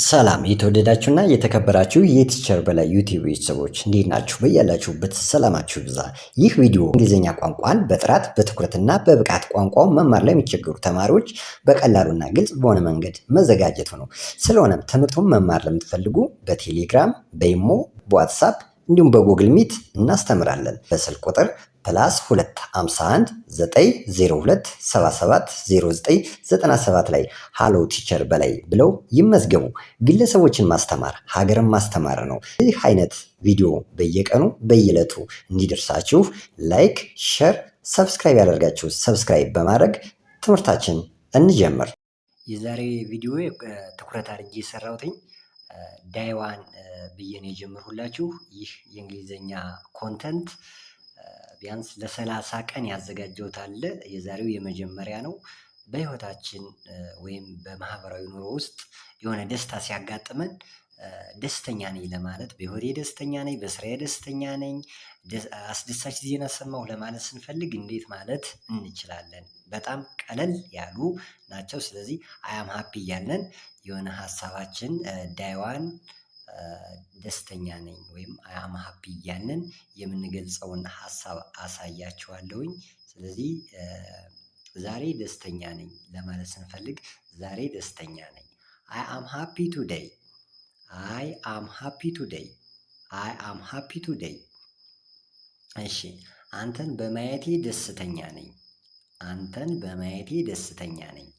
ሰላም የተወደዳችሁና የተከበራችሁ የ Teacher በላይ YouTube ቤተሰቦች፣ እንዴት ናችሁ? በያላችሁበት ሰላማችሁ ይብዛ። ይህ ቪዲዮ እንግሊዝኛ ቋንቋን በጥራት፣ በትኩረትና በብቃት ቋንቋውን መማር ለሚቸገሩ ተማሪዎች በቀላሉና ግልጽ በሆነ መንገድ መዘጋጀቱ ነው። ስለሆነም ትምህርቱን መማር ለምትፈልጉ በቴሌግራም፣ በኢሞ፣ በዋትሳፕ እንዲሁም በ Google Meet እናስተምራለን። በስልክ ቁጥር +251 902 77 09 97 ላይ "Hello Teacher በላይ" ብለው ይመዝገቡ። ግለሰቦችን ማስተማር ሀገርን ማስተማር ነው። ይህ አይነት ቪዲዮ በየቀኑ በየዕለቱ እንዲደርሳችሁ like፣ share፣ subscribe ያላደረጋችሁ subscribe በማድረግ ትምህርታችን እንጀምር። የዛሬ ቪዲዮ ትኩረት አድርጌ የሰራሁትኝ day one ብዬ ነው የጀመርሁላችሁ። ይህ የእንግሊዝኛ content ቢያንስ ለ30 ቀን ያዘጋጀሁት አለ። የዛሬው የመጀመሪያ ነው። በህይወታችን ወይም በማህበራዊ ኑሮ ውስጥ የሆነ ደስታ ሲያጋጥመን ደስተኛ ነኝ ለማለት፣ በህይወቴ ደስተኛ ነኝ፣ በስራዬ ደስተኛ ነኝ፣ አስደሳች ዜና ሰማሁ ለማለት ስንፈልግ እንዴት ማለት እንችላለን? በጣም ቀለል ያሉ ናቸው። ስለዚህ "I am happy" እያልን የሆነ ሀሳባችን day one ደስተኛ ነኝ ወይም "I am happy" እያልን የምንገልጸውን ሀሳብ አሳያችኋለሁኝ። ስለዚህ ዛሬ ደስተኛ ነኝ ለማለት ስንፈልግ፣ ዛሬ ደስተኛ ነኝ፣ I am happy today። I am happy today። I am happy today። እሺ፣ አንተን በማየቴ ደስተኛ ነኝ። አንተን በማየቴ ደስተኛ ነኝ።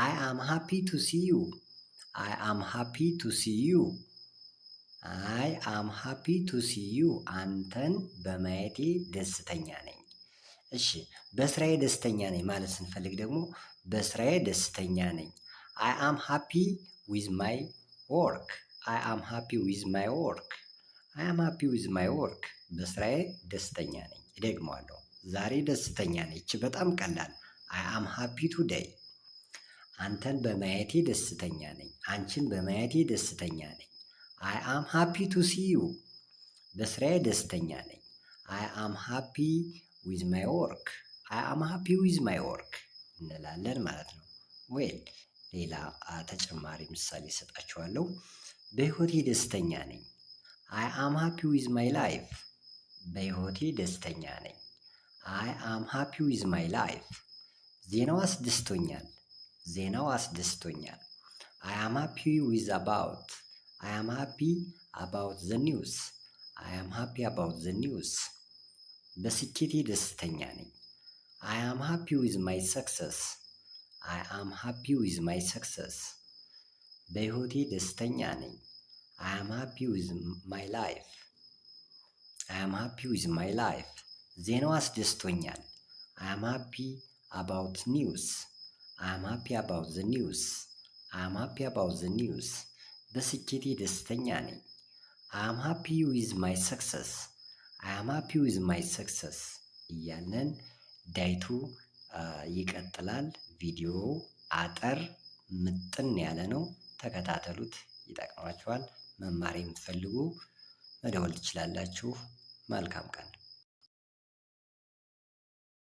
I am happy to see you። I am happy to see you። I am happy to see you። አንተን በማየቴ ደስተኛ ነኝ። እሺ፣ በስራዬ ደስተኛ ነኝ ማለት ስንፈልግ ደግሞ፣ በስራዬ ደስተኛ ነኝ፣ I am happy with my work። I am happy with my work። I am happy with my work። በስራዬ ደስተኛ ነኝ። እደግመዋለሁ፣ ዛሬ ደስተኛ ነኝ። ይቺ በጣም ቀላል፣ I am happy today። አንተን በማየቴ ደስተኛ ነኝ። አንቺን በማየቴ ደስተኛ ነኝ። I am happy to see you። በስራዬ ደስተኛ ነኝ። I am happy with my work። I am happy with my work እንላለን ማለት ነው። Well፣ ሌላ ተጨማሪ ምሳሌ እሰጣችኋለሁ። በህይወቴ ደስተኛ ነኝ። I am happy with my life። በህይወቴ ደስተኛ ነኝ። I am happy with my life። ዜናው አስደስቶኛል። ዜናው አስደስቶኛል። I am happy with about I am happy about the news። I am happy about the news። በስኬቴ ደስተኛ ነኝ። I am happy with my success። I am happy with my success። በህይወቴ ደስተኛ ነኝ። I am happy with my life። I am happy with my life። ዜናው አስደስቶኛል። I am happy about news። I am happy about the news። I am happy about the news። በስኬቴ ደስተኛ ነኝ። I am happy with my success። I am happy with my success እያልን day two ይቀጥላል። ቪዲዮው አጠር ምጥን ያለ ነው። ተከታተሉት፣ ይጠቅማችኋል። መማር የምትፈልጉ መደወል ትችላላችሁ። መልካም ቀን።